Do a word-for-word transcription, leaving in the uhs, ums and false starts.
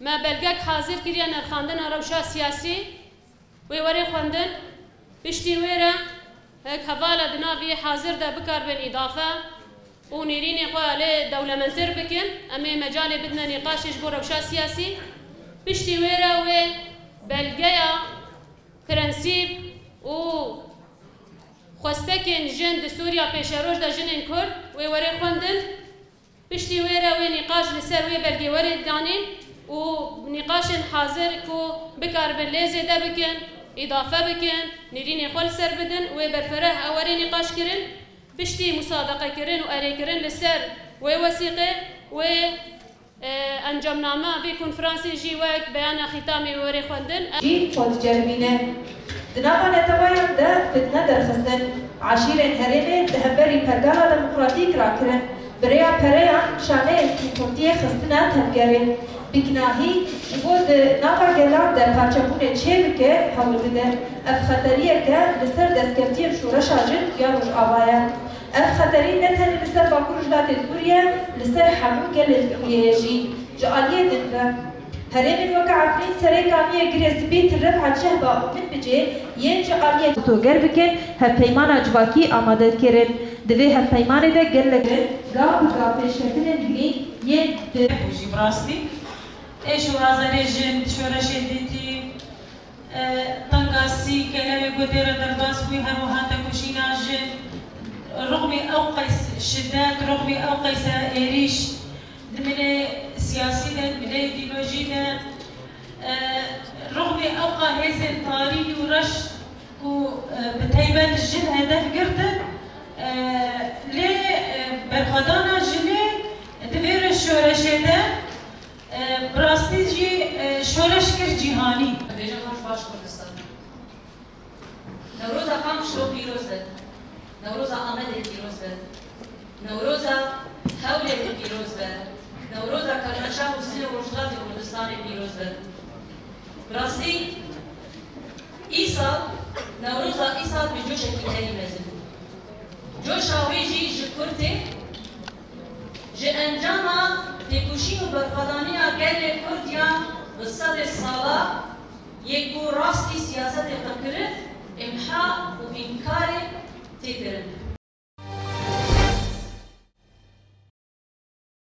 Me belgek hazir kiriye nirxandina rewşa siyasî, wê were xwendin. Piştî wê re hek hevala di nav vî hazir de bikarbin îdafe û nêrînê xwe lê dewlementir bikin. Em ê mecalê bidine nîqaşê ji bo rewşa siyasî. Piştî wê re wê belgeya prensîp û xwestekên jin di Sûriya pêşeroj de jinên Kurd wê were xwendin. Piştî wê re wê nîqaş li ser wê belgê were danîn û nîqaşên hazir ku bikaribin lê zêde bikin, îdafe bikin, nêrînê xwe li ser bidin, wê berfereh ew were nîqaş kirin. Piştî musadeqekirin û erêkirin li ser wê wesîqê, wê, e, encamname vê konferansê jî wek beyana xîtamê were xwendin. Jî xwe diceribîne. Di nava neteweyan de fitne derxistin, eşîrên herêmê di hemberî pergala demokratîk rakirin, bi rêya pereyan şaneyên kûnxurtiyê xistine tevgerê. Bi ginahî ji bo di nava gelan de parçebûnê çêbike hewl dide. Ev xeteriyeke li ser destkeftiyên şoreşa jin ya Rojava ye. Ev xeterî ne tenê li ser Bakur Rojhilatê Sûriye, li ser hemû gelê Sûriyeyê jî. Ji aliyê din ve, herêmên weke Efrîn, Serê Kaniyê, Girê Spî, Til Rifet, Şehba û Minbicê yên ji aliyê toger bikin, hevpeymana civakî amade kirin. Di vê hevpeymanê de gelek gav bi gav pêşketinên girîng yên di Û jî bi rastî êş û azarê jin di şoreşê dîtî, e, tengasî, kelewê gotê re derbas bû, her wiha tekoşîna jin, rixmî ew qeys şidet, rixmî ew qeyse êrîş, di milê siyasî de, di milê îdeolojî de, e, rixmî ewqa hêzên tarî û reş ku, e, bi teybet jin hedef girtin, e, lê, e, berxwedana jinê di vê re şoreşê de, e, bi rastî jî, e, şoreş kir cîhanî. Bêje roj baş Kurdistan. Newroza Qamişlo pîroz be. Newroza Amedê pîroz be. Newroza Hewlêrê pîroz be. Newroza Kermanşah û Sinê Rojhilatê Kurdistanê pîroz be. Bi rastî, îsal Newroza îsal bi coşekî herî mezin bû. Coşa wê jî ji kurtê, ji encama têkoşîn û berxwedaniya gelê Kurd ya bi sedê sala yê ku rastî siyasetê qirkirin, îmha û înkarê tê kirin.